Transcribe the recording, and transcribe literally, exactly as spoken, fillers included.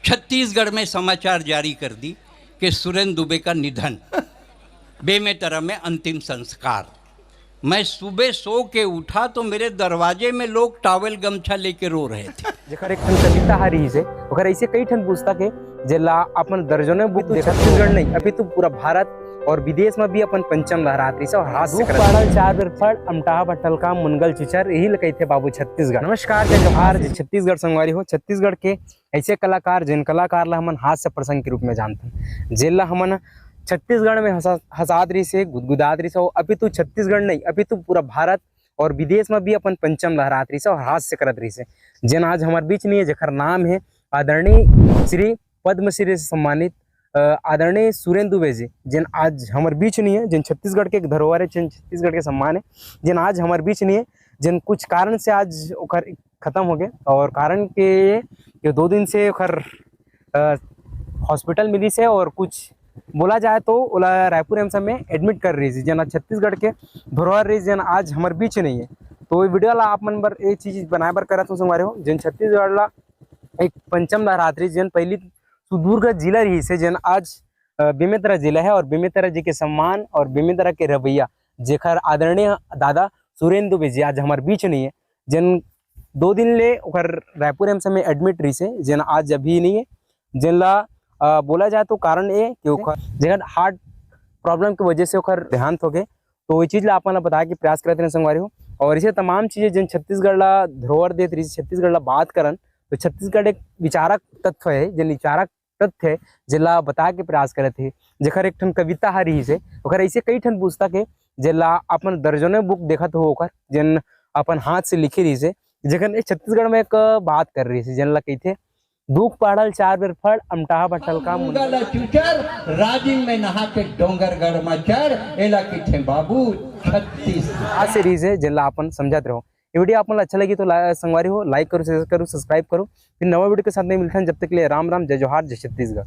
छत्तीसगढ़ में समाचार जारी कर दी कि सुरेंद्र दुबे का निधन, बेमेतरा में अंतिम संस्कार। मैं सुबह सो के उठा तो मेरे दरवाजे में लोग टॉवेल गमछा लेके रो रहे थे। जेकर एक ठन कविता हा रहिस हे, ओकर ऐसे कई ठन पुस्तक हे, जेला अपन दर्जनों बुक देखत छत्तीसगढ़ नहीं, अभी तो पूरा भारत और विदेश में भी अपन पंचम लहरात रहिस हे और हाथ से दुख करत पाड़ल चार बेर फड़, अमटाहा बटल का मुनगल चुचर, यही ल कहिथे बाबू छत्तीसगढ़। नमस्कार, जय जोहार, जय छत्तीसगढ़ संगवारी हो। छत्तीसगढ़ के ऐसे कलाकार, जेन कलाकार ला हमन हास्य प्रसंग के रूप में जानथन, जेन ला हमन छत्तीसगढ़ में हंसा-, हंसात रहिस हे, गुदगुदात रहिस हे, अभी तो छत्तीसगढ़ नहीं, अभी तो पूरा भारत और विदेश में भी अपन पंचम लहरात रहिस हे और हास्य करत रहिस हे, जेन आज हमर बीच नहीं है, जेकर नाम है आदरणीय श्री पद्मश्री से सम्मानित, अ, आदरणीय सुरेंद्र दुबे जी, जेन आज हमर बीच नहीं है, जेन छत्तीसगढ़ के एक धरोहर है, जेन छत्तीसगढ़ के सम्मान है, जेन आज हमर बीच नहीं है, जेन कुछ कारण से आज ओकर खत्म हो गए और कारण के ये कि दो दिन से ओकर, अ, हॉस्पिटल मिलिस हे और कुछ बोला जाए तो ओला रायपुर एम्स में एडमिट कर रहिस हे, जेन आज छत्तीसगढ़ के धरोहर रहिस, जेन आज हमर बीच नहीं है। तो ये वीडियो ला आप मन बर ये चीज बनाए बर करत हूँ संगवारी हो, जेन छत्तीसगढ़ ला एक पंचम लहरात रहिस, जेन पहली सुदूर का जिला रहिस हे, जेन आज, अ, बेमेतरा जिला है और बेमेतरा जी के सम्मान और बेमेतरा के रवैया, जेकर आदरणीय दादा सुरेंद्र दुबे जी आज हमर बीच नहीं है, जेन दो दिन ले ओकर रायपुर एम्स में एडमिट रहिस हे, जेन आज अभी नहीं है, जेन ला, अ, बोला जाए तो कारण ये कि ओकर जेकर हार्ट प्रॉब्लम की वजह से ओकर देहांत हो गए। तो ये चीज ला आप मन ला बताए के प्रयास करत रहे संगवारी हो। और इसे तमाम चीजें जेन छत्तीसगढ़ ला धरोहर देत रहिस, छत्तीसगढ़ ला बात करन, तो छत्तीसगढ़ एक विचारक तत्व है, जेन विचारक तथ्य हे, जेला बताए के प्रयास करत हे, जेकर एक ठन कविता ह रहिस हे, ओकर ऐसे कई ठन पुस्तक हे, जेला अपन दर्जनों बुक देखत हो, ओकर जेन अपन हाथ से लिखे रहिस हे, जेकर ए छत्तीसगढ़ में एक बात कर रहिस हे, जेन ला कहिथे, "दुख पाड़ल चार बेर फड़, अमटाहा बटल का मुंगा ला चुचर, राजिम में नहा के डोंगरगढ़ में चढ़, एला कहिथे बाबू छत्तीस।" हाथ से रहिस हे, जेला अपन समझत रहो। ये वीडियो आप मन ला अच्छा लगी तो ला-, संगवारी हो, लाइक करो, शेयर करो, सब्सक्राइब करो। फिर नवा वीडियो के साथ में मिलथन, जब तक के लिए राम राम, जय जोहार, जय छत्तीसगढ़।